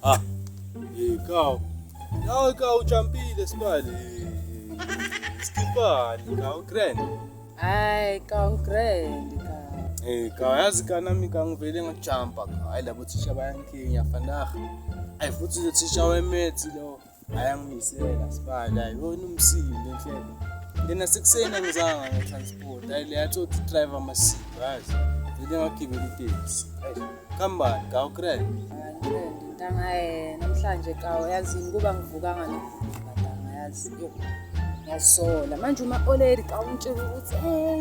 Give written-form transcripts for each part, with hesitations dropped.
Ah. Eh kaw. Yawe kaw ujampile sibali. Skipani kaw grand. Hayi kaw grand kaw. Eh kaw yazi ka nami ka ngivele ngajumpa ka. Hayi labo thisha bayangikhenya fanaga. Ayi futhi lo thisha we-maths lo ayangimisela sibali. Hayi wona umsindo enhleke. Lena sekuseni angizange nge-transport. Hayi leya tsotsi driver masiko yazi. Vele ngagibela iteksi. Hayi kambani kaw grand. Hayi grand ntanga namhlanje kaw yazini kuba ngivukanga nokuvuka ntanga yazi. Yo. Ngiyasola manje uma already kaw ungitshela ukuthi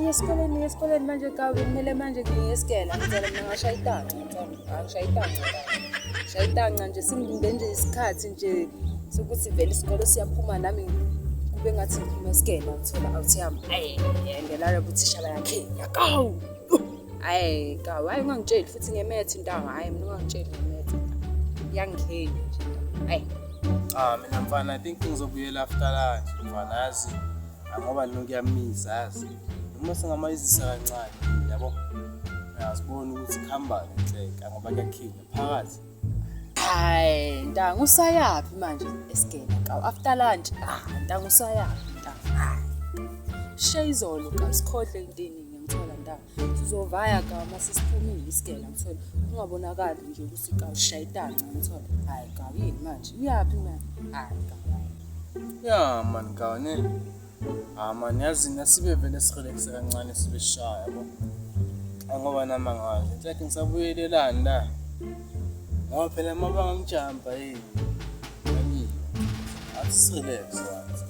esikoleni esikoleni manje kaw kumele manje ngiye esikela ngicela mina ngashaya itanca ngicela ngishaya itanca shaya itanca nje singilinde nje isikhathi nje sokuthi vele isikolo siyaphuma nami kube ngathi ngiphuma esikela ngithola out yami ayi ngelala buthisha bayakhe yakawu ayi kawu hayi ungangitsheli futhi nge-maths ntanga hayi mina ungangitsheli nge-maths yangikhenya nje hayi. Ah mina mfana I think ngizobuyela after lunch mfana yazi ngoba nokuyamisa yazi noma singamayizisa kancane yabo uyazibona ukuthi kuhamba ngenhleka ngoba kuyakhinya phakathi. Hayi ntanga usayaphi manje esigela kawu after lunch ah ntanga usayaphi ntanga hayi she izolo ka sikhohle into eningi ngithola ntanga sizovaya ka uma sesiphumile isigela ngithola kungabonakali nje ukuthi ka ushaya itanca ngithola hayi ka yini manje uyaphi manje hayi ka Ya man kaw ne. Ah man yazi nasibe vele sirelaxe kancane sibe shaya yabo. Ngoba nami angazi. Inhleke ngisabuyelelani la. Ngoba phela uma bangangijampa yini. Athi sirelax once.